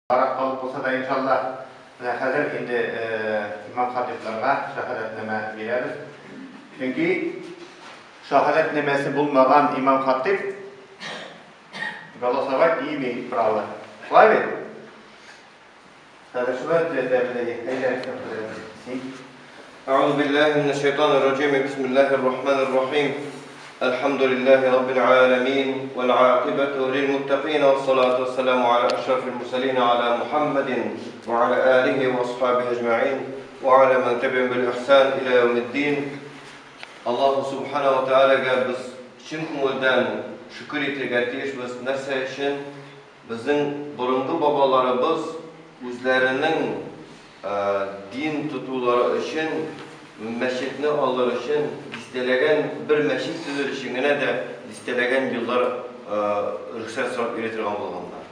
Карап калып булса да, иншалла, менә хәзер инде имам-хатыйбларга шаһадәтнамә бирәбез. Чөнки шаһадәтнамәсе булмаган имам-хатыйб голосовать не имеет права. Шулай бит? Хәзер шулай төзәтәбез, әйе. Әйдә, син. أعوذ بالله من الشيطان الرجيم. بسم الله الرحمن الرحيم. الحمد لله رب العالمين، والعاقبة للمتقين، والصلاة والسلام على أشرف المرسلين، على محمد وعلى آله وأصحابه أجمعين، وعلى من تبعهم بالإحسان إلى يوم الدين. Аллаһ Субхана ва Тәгаләгә без чын күңелдән шөкер итәргә тиешбез. Нәрсә өчен? Безнең борынгы бабаларыбыз үзләренең дин тотулары өчен, мәчетне алыр өчен дистәләгән, бер мәчет төзер өчен генә дә дистәләгән еллар рөхсәт сорап йөри торган булганнар.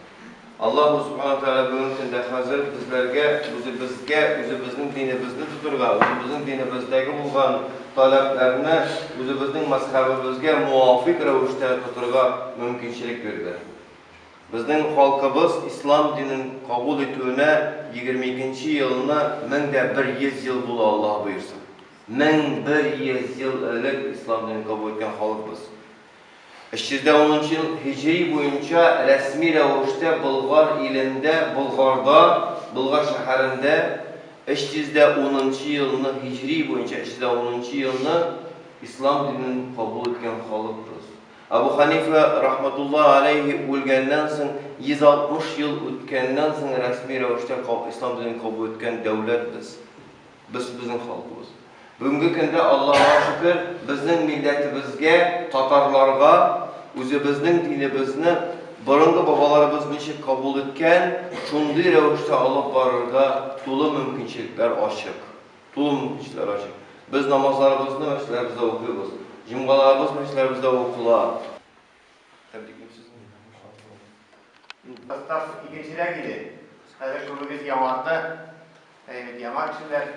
Аллаһу Субхана Тәгалә бүгенге көндә хәзер безләргә, үзебезгә, үзебезнең динебезне тотырга, үзебезнең динебездәге булган таләпләрне үзебезнең мәзһәбебезгә муафик рәвештә тотырга мөмкинчелек бирде. Безнең халкыбыз ислам динен кабул итүенә 22 елны 1100 ел була, Аллаһ боерса. 1100 ел элек ислам динен кабул иткән халык без. 310 ел һиҗри буенча рәсми рәвештә Болгар илендә, Болгарда, Болгар шәһәрендә 310 елны һиҗри буенча 310 елны ислам динен кабул иткән халык без. Абу Ханифа рахматулла алейхи үлгәннән соң 160 ел үткәннән соң рәсми рәвештә ислам динен кабул иткән дәүләт без. Без, безнең халкыбыз. Бүгенге көндә, Аллаһка шөкер, безнең милләтебезгә, татарларга үзебезнең динебезне борынгы бабаларыбыз ничек кабул иткән, шундый рәвештә алып барырга тулы мөмкинчелекләр ачык. Тулы мөмкинчелекләр ачык. Без намазларыбызны мәчетләребездә укыйбыз. Җомгаларыбыз мәчетләребездә укыла. Тәбриклим сезне. Состав икенчерәк иде. Хәзер күбегез яңарды. Әйбәт, яңа кешеләр.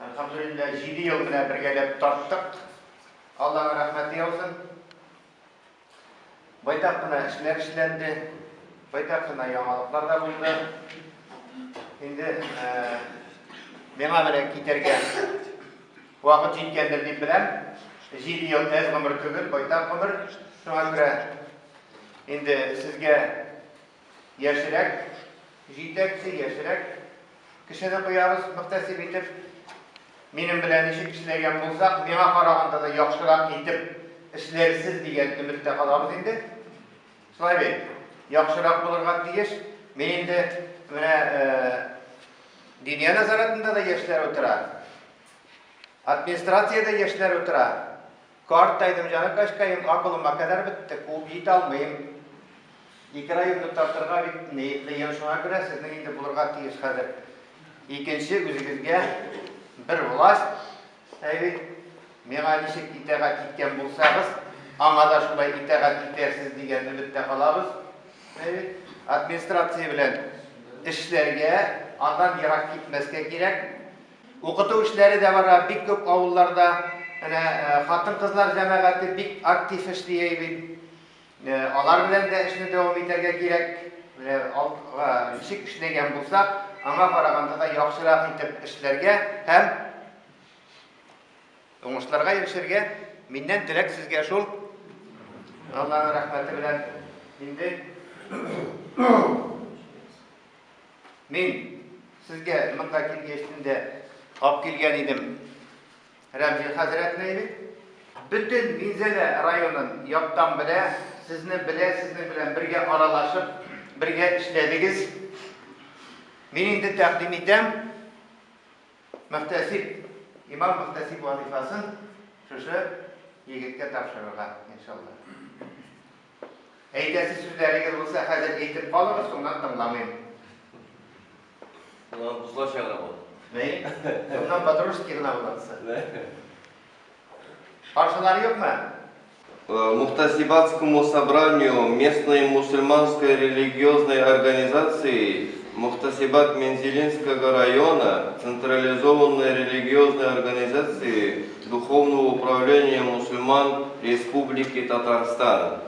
Әлхәмдүлилләһ, 7 ел менә бергәләп тарттык. Аллаһның рәхмәте яусын. Байтак кына эшләр эшләнде. Байтак кына яңалыклар да булды. Инде миңа менә китәргә вакыт җиткәндер дип беләм. 7 ел әз гомер түгел, байтак гомер. Шуңа күрә инде сезгә яшьрәк җитәкче, яшьрәк кешене куябыз мөхтәсиб итеп. Минем белән ничек эшләгән булсак, миңа караганда да яхшырак итеп эшләрсез дигән өметтә калабыз инде. Шулай бит? Яхшырак булырга тиеш. Мин инде менә Диния нәзаратында да яшьләр утыра. Администрациядә яшьләр утыра. Картайдым, җаныкашкаем, акылыма кадәр бетте, куып җитә алмыйм. Ике районны тартырга бит ни кыен, шуңа күрә сезнең инде булырга тиеш хәзер. Икенче үзегезгә бер власть, әй бит, миңа ничек итагать иткән булсагыз, аңа да шулай итагать итәрсез дигән өметтә калабыз. Әй бит, администрация белән эшләргә, аннан ерак китмәскә кирәк. Укыту эшләре дә бара бик күп авылларда. Менә хатын-кызлар җәмәгате бик актив эшли, әй бит. Алар белән дә эшне дәвам итәргә кирәк. Менә ничек эшләгән булсак, аңа караганда да яхшырак итеп эшләргә һәм уңышларга ирешергә. Миннән теләк сезгә шул. Аллаһның рәхмәте белән инде мин сезгә монда килгәч дә алып килгән идем Рәмзил хәзрәтне бит. Бөтен Минзәлә районын яттан белә, сезне белә, сезнең белән бергә аралашып, бергә эшләдегез. Мин инде тәкъдим итәм, мөхтәсиб, имам мөхтәсиб вазифасын шушы егеткә тапшырырга, иншалла. Әйтәсе сүзләрегез булса, хәзер әйтеп калыгыз, соңыннан тыңламыйм. Соңыннан дусларча гына була. Ни? Соңыннан по-дружески гына буласы. Каршылар юкмы? Мухтасибатскому собранию местной мусульманской религиозной организации Мухтасибат Мензелинского района, централизованной религиозной организации Духовного управления мусульман Республики Татарстан.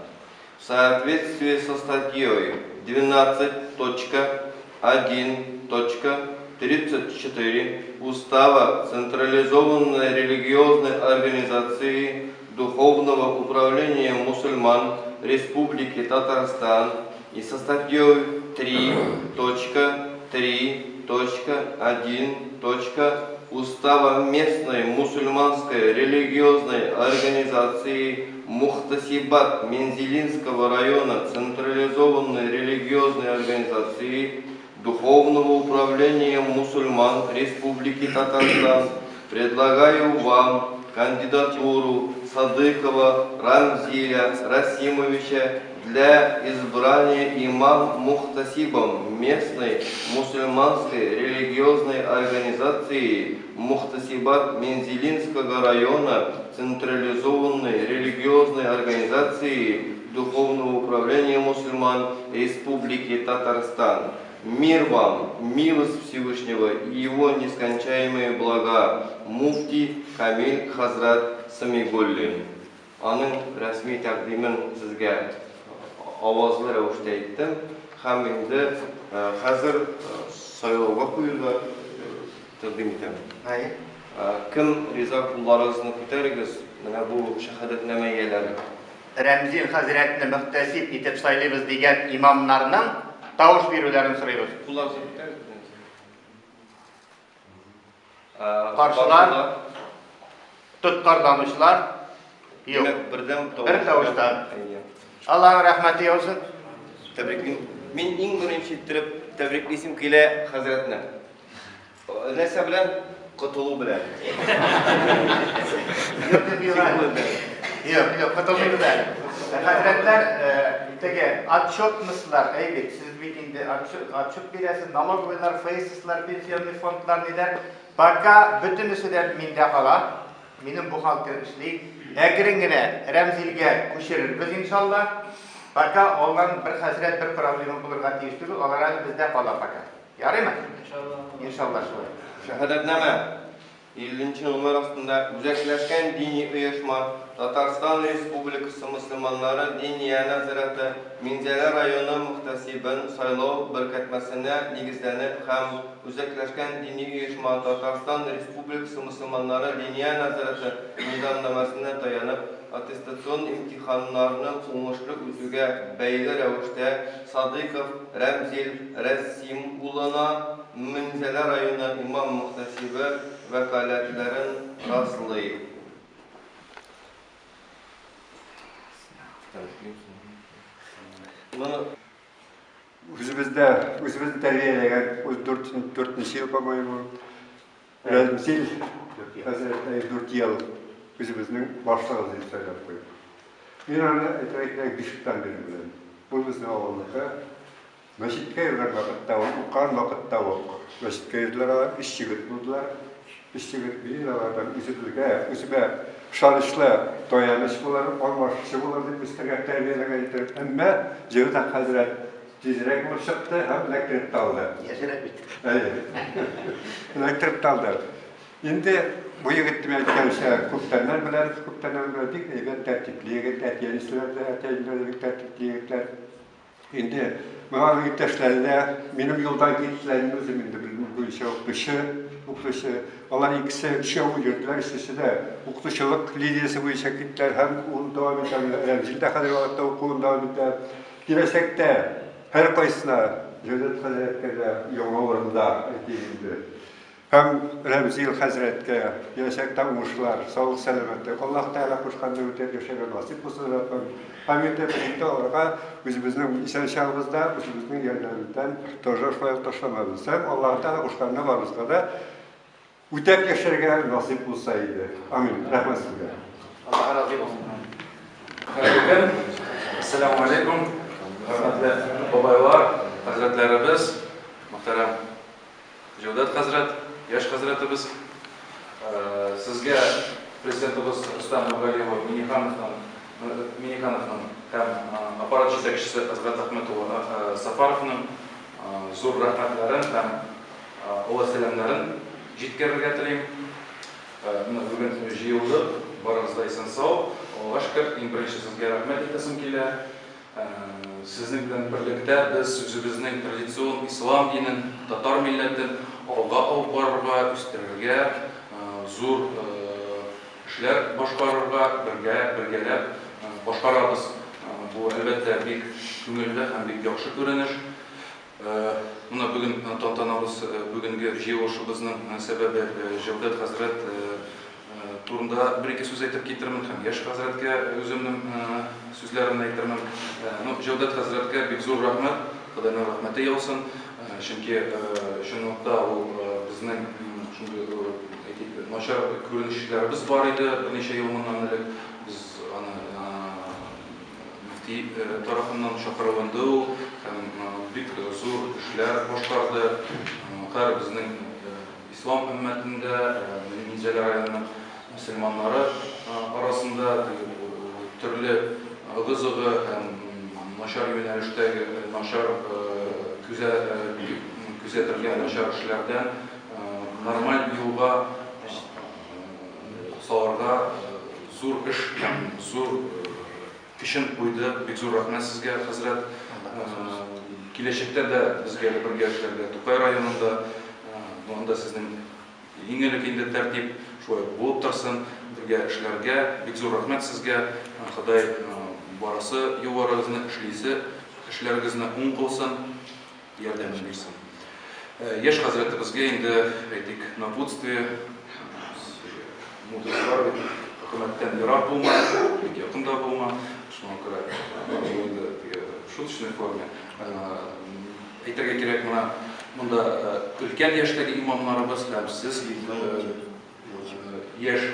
В соответствии со статьей 12.1.34 Устава Централизованной религиозной организации Духовного управления мусульман Республики Татарстан и со статьей 3.3.1. Устава местной мусульманской религиозной организации Мухтасибат Мензелинского района Централизованной религиозной организации Духовного управления мусульман Республики Татарстан предлагаю вам кандидатуру Садыкова Рамзиля Расимовича для избрания имам-мухтасибом местной мусульманской религиозной организации Мухтасибат Мензелинского района Централизованной религиозной организации Духовного управления мусульман Республики Татарстан. Мир вам, милость Всевышнего и его нескончаемые блага. Муфти Камиль Хазрат Самигуллин. Аның рәсми тәкъдимен сезгә авазлы рәвештә әйттем. Һәм инде хәзер сайлауга куюга тәкъдим итәм. Кем риза, кулларыгызны күтәрегез, менә бу шәһадәтнамә ияләре. Рәмзил хәзрәтне мөхтәсиб итеп сайлыйбыз дигән имамнарның тавыш бирүләрен сорыйбыз. Кулларыгызны күтәрегез. Каршылар, тоткарланучылар юк. Бердәм тавыш. Бер тавыштан. Аллаһның рәхмәте яусын. Тәбриклим. Мин иң беренче иттереп тәбриклисем килә хәзрәтне. Нәрсә белән? Котылу белән. Юк, юк, юк, котылмыйбыз әле. Хәзрәтләр, теге отчетностьлар, әй бит, сез бит инде отчет бирәсез, налоговыйлар, ФССлар, пенсионный фондлар ниләр. Пока бөтенесе дә миндә кала. Минем бухгалтер эшли. Әкрен генә Рәмзилгә күчерербез иншалла. Пока алган бер хәзрәт бер проблема булырга тиеш түгел, алар әле бездә кала пока. Ярыймы? Иншалла. Иншалла шулай. Шәһадәтнамә 50 номер астында Үзәкләшкән дини оешма Татарстан Республикасы мөселманнары Диния нәзарәте Минзәлә районы мөхтәсибен сайлау беркетмәсенә нигезләнеп һәм Үзәкләшкән дини оешма Татарстан Республикасы мөселманнары Диния нәзарәте низамнамәсенә таянып аттестацион имтиханнарны уңышлы үтүгә бәйле рәвештә Садыйков Рәмзил Рәсим улына Минзәлә районы имам-мөхтәсибе вәкаләтләрен раслый. Моны Үзебездә, үзебезне тәрбияләгән, үз дүртенче ел, по-моему, Рәмзил хәзрәт 4 ел үзебезнең башлыгыбыз дип сайлап куйдык. Мин аны әйтергә кирәк, бишектән бирле беләм. Ул безнең авылныкы. Мәчеткә йөргән вакытта, ул укыган вакытта ук мәчеткә йөрделәр алар, өч егет булдылар. Өч егет мин алардан үзебезгә, үземә ышанычлы таяныч булыр, алмашчы булыр дип үстергән, тәрбияләгән итеп. Әмма Җәүдәт хәзрәт тизрәк булып чыкты һәм эләктереп тә алды. Яшерәк бит. Әйе. Эләктереп тә алды. Инде бу егет мин әйткәнчә күптәннән беләм, күптәннән беләм, бик әйбәт тәртипле егет, әти-әниләр дә, әти-әниләр дә бик тәртипле егетләр. Инде моңа иптәшләре дә минем юлдан киттеләр, мин үзем инде белем буенча укытучы, укытучы. Алар икесе өчәү йөрделәр, өчесе дә укытучылык линиясе буенча киттеләр һәм ул дәвам итә, Рәмзил дә хәзерге вакытта укуын дәвам итә. Киләчәктә һәр кайсына Җәүдәт хәзрәткә дә яңа урында әйтик инде. Һәм Рәмзил хәзрәткә киләчәктә уңышлар, саулык, сәламәтлек, Аллаһ Тәгалә кушканны үтәп яшәргә насыйп булсын, Раббым. Һәм инде без аларга үзебезнең исән чагыбызда, үзебезнең ярдәмебездән тоже шулай ук ташламабыз. Һәм Аллаһ Тәгалә кушканны барыбызга да үтәп яшәргә насыйп булса иде. Амин. Рәхмәт сезгә. Аллаһ разый булсын. Хәерле көн. Ассаламу алейкум. Хөрмәтле бабайлар, хәзрәтләребез, мөхтәрәм Җәүдәт хәзрәт, яшь хәзрәтебез. Сезгә президентыбыз Рөстәм Нургалиевич Миннихановның һәм аппарат җитәкчесе Әсгать Әхмәт улы Сафаровның зур рәхмәтләрен һәм олы сәламнәрен җиткерергә телим. Менә бүген җыелдык, барыгыз да исән-сау. Аллага шөкер, иң беренче сезгә рәхмәт әйтәсем килә. Сезнең белән берлектә без үзебезнең традицион ислам динен, татар милләтен алга алып барырга, үстерергә, зур эшләр башкарырга бергә, бергәләп башкарабыз. Бу, әлбәттә, бик күңелле һәм бик яхшы күренеш. Менә бүген тантанабыз, бүгенге җыелышыбызның сәбәбе Җәүдәт хәзрәт турында бер-ике сүз әйтеп китермен һәм яшь хәзрәткә үземнең сүзләремне әйтермен. Ну, Җәүдәт хәзрәткә бик зур рәхмәт, Ходайның рәхмәте яусын, чөнки чынлыкта ул безнең шундый, әйтик, начар күренешләребез бар иде берничә ел моннан элек. Без аны мөфти тарафыннан чакырылынды ул һәм бик зур эшләр башкарды. Һәр безнең ислам өммәтендә, Минзәлә районының мөселманнары арасында төрле ыгы-зыгы һәм начар юнәлештәге, начар күзәтелгән начар эшләрдән нормаль юлга салырга зур эш һәм зур көчен куйды. Бик зур рәхмәт сезгә, хәзрәт. Киләчәктә дә безгә әле бергә эшләргә Тукай районында, анда сезнең иң элек инде тәртип шулай ук булып торсын, бергә эшләргә. Бик зур рәхмәт сезгә. Ходай барасы юлларыгызны, эшлисе эшләрегезне уң кылсын, ярдәмен бирсен. Яшь хәзрәтебезгә инде, әйтик, напутствие, мудрослар бит, хөкүмәттән ерак булма, бик якын да булма, шуңа күрә бу инде теге в шуточной форме. Әйтергә кирәк, менә монда өлкән яшьтәге имамнарыбыз һәм сез яшь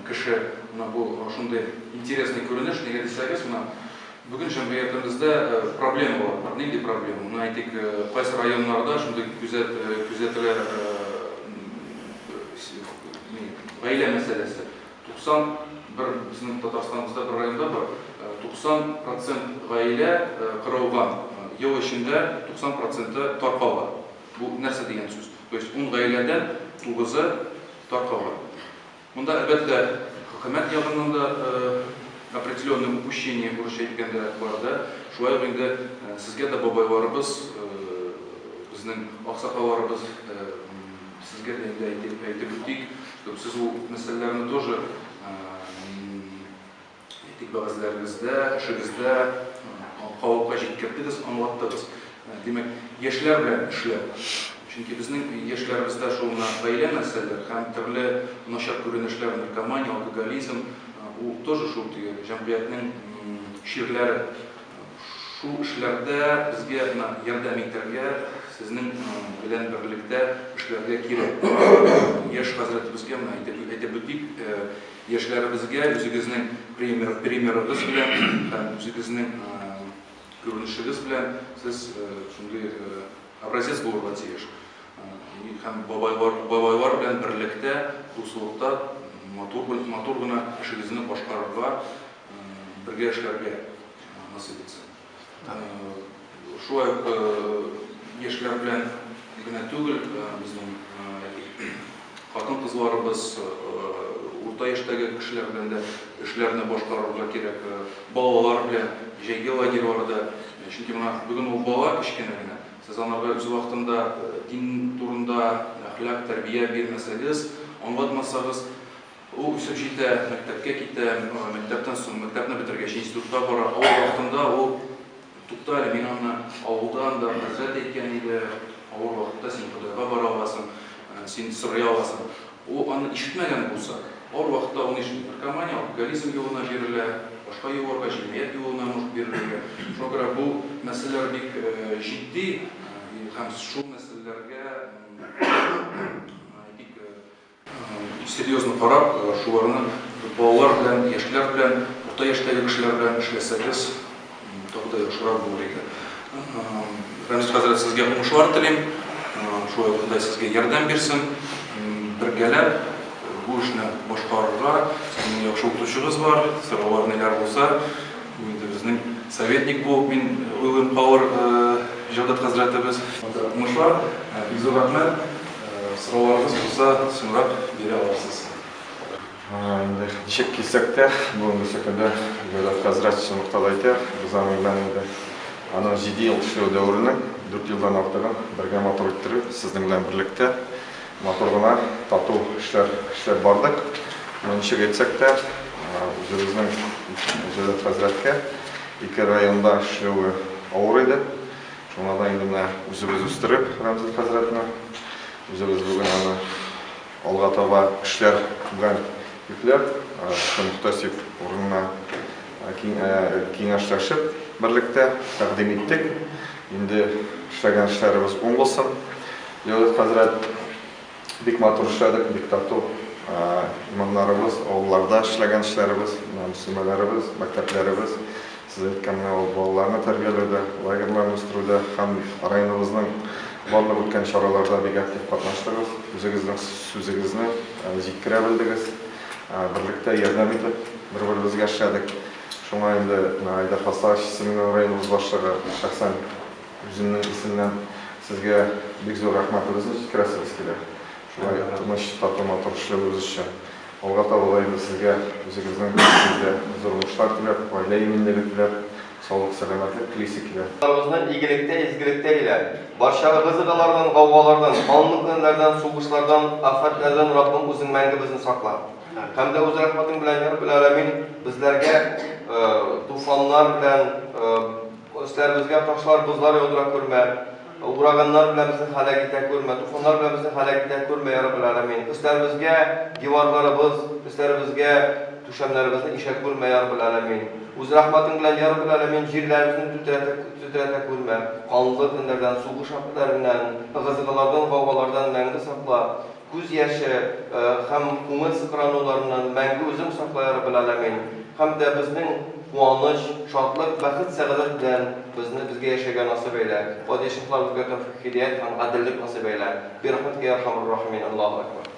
кеше, менә бу шундый интересный күренеш, нигә дисәгез, менә бүген җәмгыятебездә проблемалар бар. Нинди проблема? Менә әйтик, кайсы районнарда шундый күзәт, күзәтелә гаилә мәсьәләсе. 91 безнең Татарстаныбызда бер районда бар, 90 процент гаилә кырылган, ел эчендә 90 проценты таркалган. Бу нәрсә дигән сүз? То есть ун гаиләдән тугызы таркалган. Монда, әлбәттә, хөкүмәт ягыннан да определенное упущение, урысча әйткәндә, бар да. Шулай ук инде сезгә дә бабайларыбыз, безнең аксакалларыбыз, сезгә дә инде әйтеп үтик, чтобы сез ул мәсьәләләрне тоже Әйтик, вәгазьләрегездә, эшегездә халыкка җиткердегез, аңлаттыгыз. Димәк, яшьләр белән эшләү. Чөнки безнең яшьләребездә шул менә гаилә мәсьәләләре һәм төрле начар күренешләр, наркомания, алкоголизм, ул тоже шул теге җәмгыятьнең чирләре. Шул эшләрдә безгә менә ярдәм итәргә, сезнең белән берлектә эшләргә кирәк. Яшь хәзрәтебезгә менә әйтеп үтик, Яшьләребезгә үзегезнең пример, примерыгыз белән һәм үзегезнең күренешегез белән сез шундый образец булырга тиеш. Һәм бабайлар, бабайлар белән берлектә, дуслыкта матур, матур гына эшегезне башкарырга, бергә эшләргә насыйп итсен. Шулай ук яшьләр белән генә түгел, безнең хатын-кызларыбыз, урта яшьтәге кешеләр белән дә эшләрне башкарырга кирәк, балалар белән, җәйге лагерьларда. Чөнки менә бүген ул бала кечкенә генә, сез анарга үз вакытында дин турында әхлак, тәрбия бирмәсәгез, аңлатмасагыз, Ул үсеп җитә, мәктәпкә китә, мәктәптән соң, мәктәпне бетергәч, институтка бара. Авыр вакытында ул, Тукта әле, мин аны авылдан да хәзрәт әйткән иде, авыр вакытта син Ходайга бара аласың, син сорый аласың. Ул аны ишетмәгән булса, авыр вакытта ул нишли? Наркомания, алкоголизм юлына бирелә, башка юлларга, җинаять юлына может бирелергә. Шуңа күрә бу мәсьәләләр бик җитди һәм шул мәсьәләләргә, әйтик, Серьезно карап, шуларны балалар белән, яшьләр белән, урта яшьтәге кешеләр белән эшләсәгез, тагы да яхшырак булыр иде. Рәмзил хәзрәт, сезгә уңышлар телим. Шулай ук Ходай сезгә ярдәм бирсен. Бергәләп бу эшне башкарырга. Сезнең яхшы укытучыгыз бар. Сораулар ниләр булса, бу инде безнең советник булып мин уйлыйм калыр Җәүдәт хәзрәтебез. Уңышлар, бик зур рәхмәт. Сорауларыгыз булса, соңрак бирә аласыз. Инде ничек килсәк тә, бүгенге көндә Җәүдәт хәзрәт чынлыкта да әйтә, без аның белән инде Аның 7 ел эшләү дәверенең 4 елдан артыгын бергә матур иттереп, сезнең белән берлектә матур гына тату эшләр эшләп бардык. Моны ничек әйтсәк тә, үзебезнең Җәүдәт хәзрәткә ике районда эшләве авыр иде. Шуңа да инде менә үзебез үстереп Рәмзил хәзрәтне, үзебез бүген аны алга таба эшләр белән йөкләп, шушы мөхтәсиб урынына киңәшләшеп берлектә тәкъдим иттек. Инде эшләгән эшләребез уң булсын. Җәүдәт хәзрәт, бик матур эшләдек, бик тату. Имамнарыбыз, авылларда эшләгән эшләребез, менә мөслимәләребез, мәктәпләребез, сез әйткән менә ул балаларны тәрбияләүдә, лагерьларны үстерүдә һәм районыбызның барлык үткән чараларда бик актив катнаштыгыз, үзегезнең сүзегезне җиткерә белдегез, берлектә ярдәм итеп, бер-беребезгә эшләдек. Шуңа инде менә Айдар Фасаевич исеменнән районыбыз башлыгы, шәхсән үземнең исемнән сезгә бик зур рәхмәтебезне җиткерәсебез килә. Шулай тыныч, тату, матур эшләвегез өчен. Алга таба да инде сезгә үзегезнең эшегездә зур уңышлар теләп, гаилә иминлеге теләп, саулык, сәламәтлек телисе килә. Барыбызны игелектә, изгелектә илә. Барча ыгы-зыгылардан, гаугалардан, канлы көннәрдән, сугышлардан, афәтләрдән Раббым үзең мәңге безне сакла. Һәм дә үз рәхмәтең белән, я Раббел Әләмин, безләргә туфаннар белән, өсләребезгә ташлар, бозлар яудыра күрмә. Ураганнар белән безне һәлак итә күрмә, туфаннар белән безне һәлак итә күрмә, я Раббел Әләмин. Өсләребезгә диварларыбыз, өсләребезгә түшәмнәребезне ишә күрмә, я Раббел Әләмин. Үз рәхмәтең белән, я Раббел Әләмин, җирләребезне түтрәтә, тетрәтә күрмә. Канлы көннәрдән, сугыш афәтләреннән, ыгы-зыгылардан, гаугалардан мәңге сакла. Күз яше һәм күңел сыкрануларыннан мәңге үзең сакла, я Раббел Әләмин. Һәм дә безнең куаныч, шатлык, бәхет, сәгадәт белән безне безгә яшәргә насыйп әйлә. Падишаһларыбызга тәүфыйк, һидәят һәм гаделлек насыйп әйлә. Бирахмәтикә я әрхәмәр рахимин. Аллаһу әкбәр.